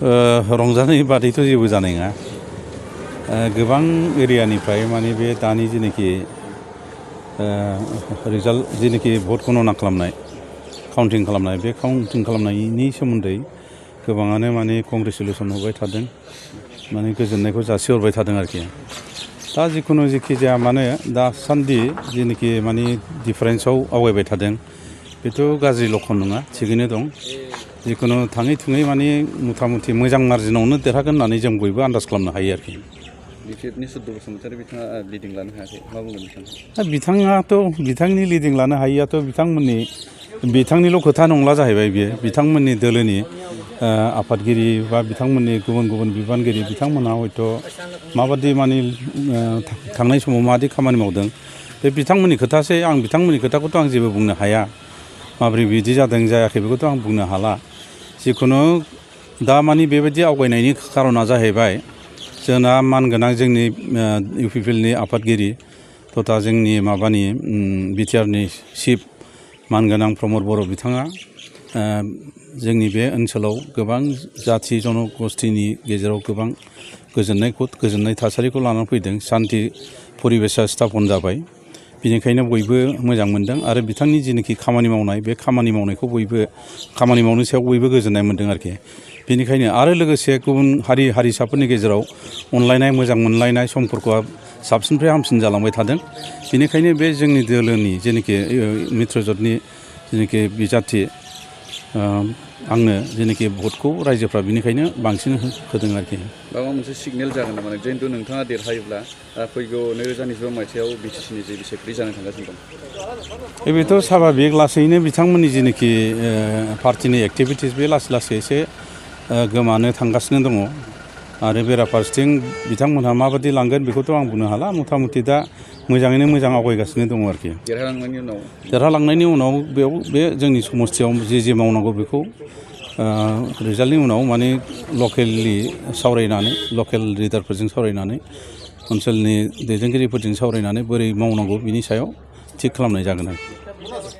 रंजानाय बादैथ' जेबो जानाय नङा। गोबां एरियानिफ्राय माने बे दानि जेनाखि रिजाल्ट जेनाखि भट गणना खालामनाय काउन्टिं खालामनाय बे काउन्टिं खालामनायनि सोमोन्दै गोबाङानो माने कंग्रेसुलेसन हरबाय थादों, माने गोजोननायखौ जासिहरबाय थादों आरोखि। दा जिखुनु जेखि जाया मानो दासान्दि जेनाखि माने डिफारेन्सआव आवगायबाय थादों बेथ' गाज्रि लक्षन नङा, थिगैनो दं। जिखुनु थाङै थुङै माने मथा मथि मोजां मार्जिनावनो देरहागोन होननानै जों बयबो आन्दाज खालामनो हायो आरोखि। बिपिएफनि सुद्द बसुमतारी बिथाङा लिडिं लानो हायाखै, मा बुंगोन नोंथाङा? बिथाङाथ' बिथांनि लिडिं लानो हायियाथ' बिथांनिल' खोथा नंला जाहैबाय बियो। बिथांमोननि दोलोनि आफादगिरि बा बिथांमोननि गुबुन गुबुन बिबानगिरि बिथांमोनहा हयथ' माबादि माने थांनाय समाव माबादि खामानि मावदों बे बिथांमोननि खोथासै। आं बिथांमोननि खोथाखौथ' आं जेबो बुंनो हाया। माबोरै बिदि जादों जायाखै बेखौथ' आं बुंनो हाला। जिखुनु दा माने बेबायदि आवगायनायनि खारना जाहैबाय जोंना मानगोनां जोंनि इउपिपिएलनि आफादगिरि तथा जोंनि माबानि बिटिआरनि चिफ मानगोनां प्रमद बर' बिथाङा जोंनि बे ओनसोलाव गोबां जाथि जनगोष्ठीनि गेजेराव गोबां गोजोननाय थासारिखौ लानानै फैदों। सान्ति परिबेसा स्थापन जाबाय, बिनिखायनो बयबो मोजां मोनदों। आरो बिथांनि जिनाखि खामानि मावनाय बे खामानि मावनायखौ खामानि मावनायनि सायाव बयबो गोजोननाय मोनदों आरोखि। बेनिखायनो आरो लोगोसे गुबुन हारिसाफोरनि गेजेराव अनलायनाय मोजां मोनलायनाय सम्पर्कआ साबसिननिफ्राय हामसिन जालांबाय थादों। बेनिखायनो बे जोंनि दोलोनि जेनाखि मित्रजोटनि जेनाखि बिजाथि आंनो जेनाखि भटखौ रायजोफ्रा बेनिखायनो बांसिन होदों आरोखि। माबा मोनसे सिगनेल जागोन नामा जिहेतु नोंथाङा देरहायोब्ला फैगौ 2025 मायथाइयाव बिटिसिनि जे बिसायख'थि जानो थांगासिनो दं? बेथ' साभाबिक लासैनो बिथांमोननि जेनाखि पार्टिनि एक्टिभिटिस बे लासै लासै एसे गोमानो थांगासिनो दङ। आरो बेराफारसेथिं बिथांमोनहा माबादि लांगोन बेखौथ' आं बुंनो हाला। मथा मथि दा मोजाङैनो मोजां आवगायगासिनो दङ आरोखि। देरहालांनायनि उनाव बे जोंनि समस्थियाव जे मावनांगौ बेखौ रिजाल्टनि उनाव माने लकेलि सावरायनानै लकेल लिडारफोरजों सावरायनानै ओनसोलनि दैदेनगिरिफोरजों सावरायनानै बोरै मावनांगौ बिनि सायाव थिग खालामनाय जागोन आरोखि।